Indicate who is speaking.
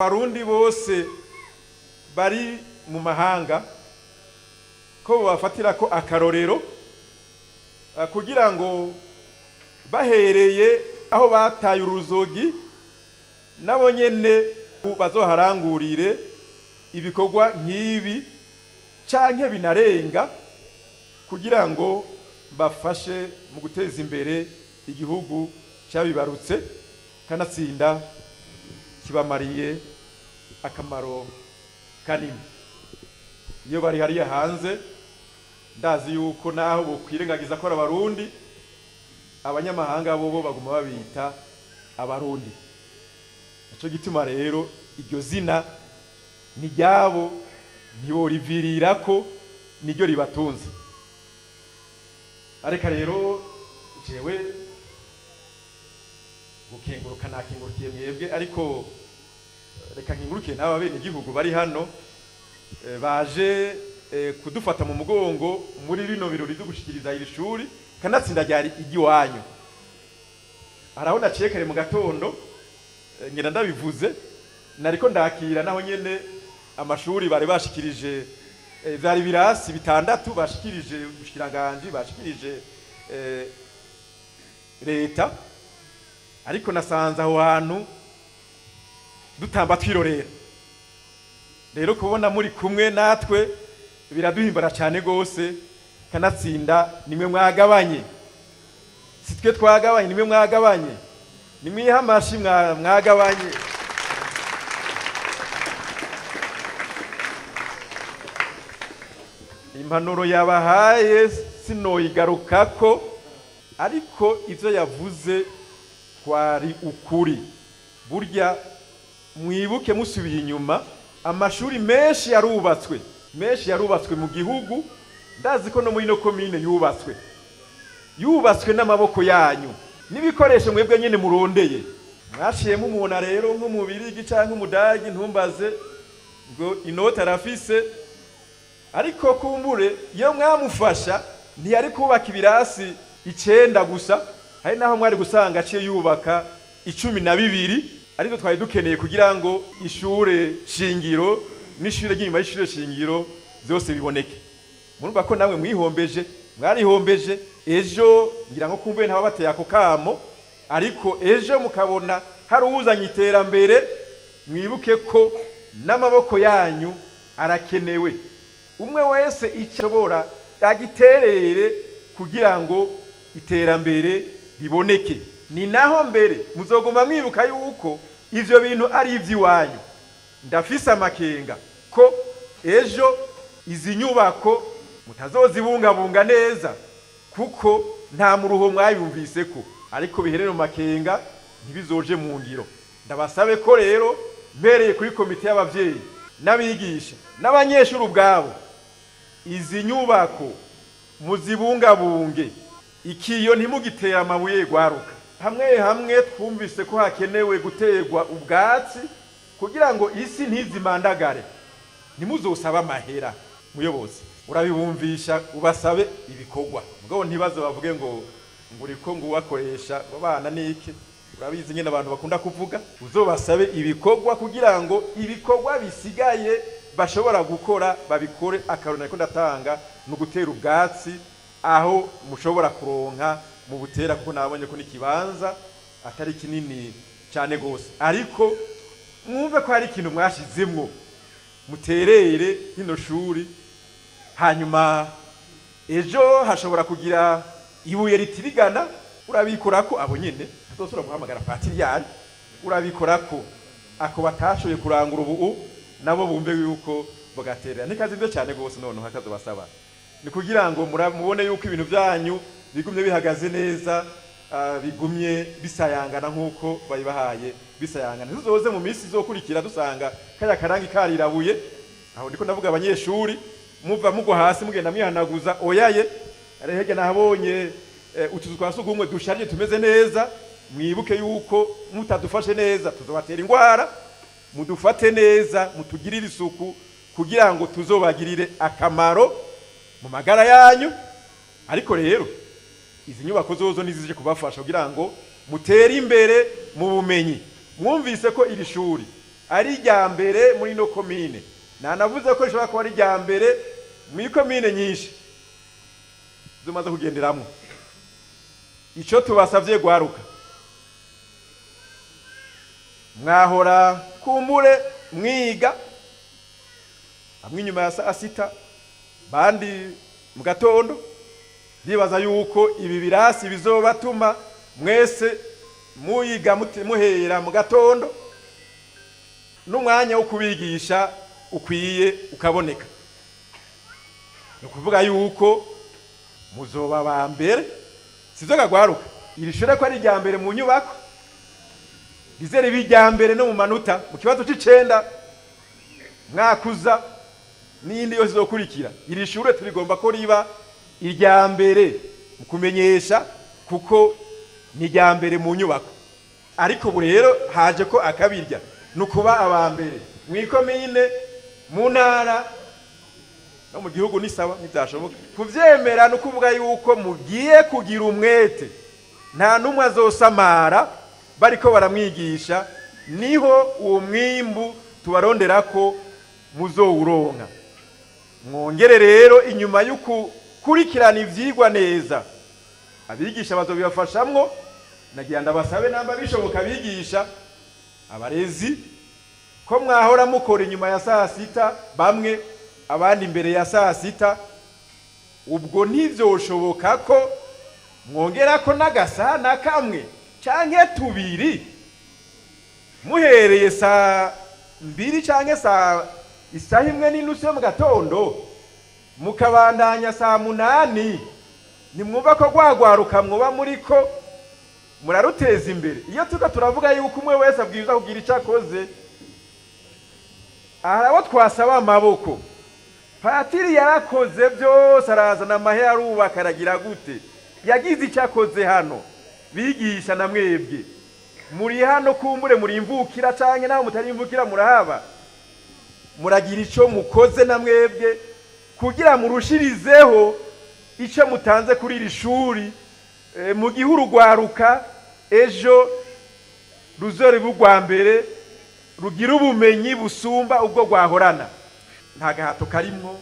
Speaker 1: Abarundi bose bari mu mahanga ko bobafatira ko akarorero kugira ngo bahereye aho bataye uruzogi nabo nyene bazoharangurire ibikorwa nk'ibi canke binarenga, kugira ngo bafashe mu guteza imbere igihugu cabibarutse. Kanatsinda kibamariye akamaro kanini iyo bari hariya hanze. Ndazi yuko naho bokwirengagiza ko ari Abarundi, abanyamahanga bobo baguma babita Abarundi. Nico gituma rero iryo zina ni ryabo, ntiborivirirako, niryo ribatunze. Areka rero jewe gukenguruka nakengurukiye mwebwe, ariko reka nkengurukiye n'aba bene igihugu bari hano baje kudufata mu mugongo muri bino birori byo gushikiriza iri shuri. Kanatsinda ryari igiwanyu. Haraho naciye kare mu gatondo, ngenda ndabivuze, nariko ndakira naho nyene amashuri bari bashikirije, vyari birasi bitandatu bashikirije ubushikiranganji, bashikirije leta, ariko nasanze aho hantu dutamba twirorera. Rero kubona muri kumwe natwe biraduhimbara cyane gose. Kanatsinda nimwe mwagabanye, si twe twagabanye, nimwe mwagabanye. Nimwihe amashi mwagabanye. Impanuro yabahaye sinoyigarukako, ariko ivyo yavuze kwari ukuri. Burya mwibuke musubiye inyuma, amashuri menshi yarubatswe, menshi yarubatswe mu gihugu. Ndazi ko no muri ino komine yubatswe, yubatswe n'amaboko yanyu n'ibikoresho mwebwe nyene murondeye. Mwaciyemo umuntu rero nk'umubirigi canke umudagi, ntumbaze ngo inoti arafise, ariko kumbure iyo mwamufasha ntiyari kubaka ibirasi 9 gusa, hari naho mwari gusanga aciye yubaka 12, ariko twari dukeneye kugira ngo ishure shingiro n'ishure ry'inyuma y'ishure shingiro byose biboneke. Murumva ko namwe mwihombeje, mwarihombeje. Ejo ngira ngo kumbe ntaba bateye ako kamo, ariko ejo mukabona hari uwuzanye iterambere, mwibuke ko n'amaboko yanyu arakenewe. Umwe wese icyo ashobora agiterere kugira ngo iterambere riboneke. Ni naho mbere muzoguma mwibuka yuko ivyo bintu ari ivy'iwanyu. Ndafise amakenga ko ejo izi nyubako mutazozibungabunga neza, kuko nta muruho mwayumvise ko, ariko biherere mu makenga, ntibizoje mu ngiro. Ndabasabe ko rero, mpereye kuri komite y'abavyeyi n'abigisha n'abanyeshuri ubwabo, izi nyubako muzibungabunge. Ikiyo ntimugitera amabuye gwaruka. Hamwe hamwe twumvise ko hakenewe guterwa ubwatsi kugira ngo isi ntizimandagare. Ntimuzosaba amahera, muyobozi urabibumvisha, ubasabe ibikorwa. Mugabo ntibaze bavuge ngo uriko ngo ubakoresha abana niki. Urabizi nyene abantu bakunda kuvuga. Uzobasabe ibikorwa kugira ngo ibikorwa bisigaye bashobora gukora babikore. Akarorero nariko ndatanga ni ugutera ubwatsi aho mushobora kuronka mu butera, kuko nabonye ko n'ikibanza atari kinini cyane gose, ariko mwumve ko hari ikintu mwashizemwo, muterere rino shuri. Hanyuma ejo hashobora kugira ibuye ritirigana, urabikora ko abo nyene azosubira guhamagara patiriyari, urabikora ko ako batashoboye kurangura ubu nabo bumve yuko bagaterera. Ntikazimvye cyane gose. Noneho akazobasaba ni kugira ngo mubone yuko ibintu byanyu bigumye bihagaze neza, bigumye bisayangana nk'uko babibahaye bisayangana. Ntituzoze mu minsi izokurikira dusanga kaya karangi karirabuye. Aho ndiko ndavuga abanyeshuri muva mugwa hasi mugenda mwihanaguza. Oyaye, ari hirya nahabonye utuzu twa sugumwe dusharije tumeze neza. Mwibuke yuko mutadufashe neza tuzobatera ingwara. Mudufate neza, mutugirire isuku kugira ngo tuzobagirire akamaro mu magara yanyu. Ariko rero izi nyubako zozo nizije kubafasha kugira ngo mutere imbere mu bumenyi. Mwumvise ko iri shuri Ari irya mbere muri ino komine, nanavuze ko rishobora kuba ari irya mbere muri komine nyinshi zimaze kugenderamwo. Ico tubasavye, gwaruka, mwahora kumbure mwiga hamwe inyuma ya saa sita, bandi mu gatondo. Ndibaza yuko ibi birasi bizobatuma mwese muyiga muhera mu gatondo, n'umwanya wo kubigisha ukwiye ukaboneka. Ni ukuvuga yuko muzoba ba mbere, sivyo gagwaruka? Iri shure ko ari irya mbere mu nyubako, rize ribe irya mbere no mu manota mu kibazo c'icenda mwakuza n'iyindi yose izokurikira. Iri shure turigomba ko riba irya mbere mu kumenyesha, kuko ni irya mbere mu nyubako. Ariko ubu rero haje ko akabirya ni ukuba aba mbere mw'ikomine, mu ntara no mu gihugu. Ni sawa, ntibyashoboka kuvyemera. Ni ukuvuga yuko mugiye kugira umwete, nta n'umwe azosamara bariko baramwigisha. Niho uwo mwimbu tubarondera ko muzowuronka. Mwongere rero, inyuma y'ukukurikirana ivyigwa neza, abigisha bazobibafashamwo. Nagira ndabasabe, namba bishoboka, abigisha, abarezi, ko mwahora mukora inyuma ya saa sita bamwe, abandi imbere ya saa sita, ubwo ntivyoshoboka ko mwongerako n'agasana kamwe canke tubiri, muhereye saa mbiri canke saa isaha imwe n'inusu yo mu gatondo, mukabandanya saa munani? Nimwumva ko rwagwaruka mwoba muriko muraruteza imbere. Iyo turiko turavuga yuko umwe wese abwirizwa kugira ico akoze, hari abo twasaba amaboko. Patiri yarakoze byose, arazana amahera, arubaka, aragira gute, yagize icyo akoze hano. Bigisha, na mwebwe muri hano, kumbure muri imvukira canke naho mutari imvukira, murahaba, muragira ico mukoze na mwebwe kugira murushirizeho ico mutanze kuri iri shuri, mu gihe urugwaruka ejo ruzoriba urwa mbere, rugira ubumenyi busumba ubwo rwahorana. Nta gahato karimwo.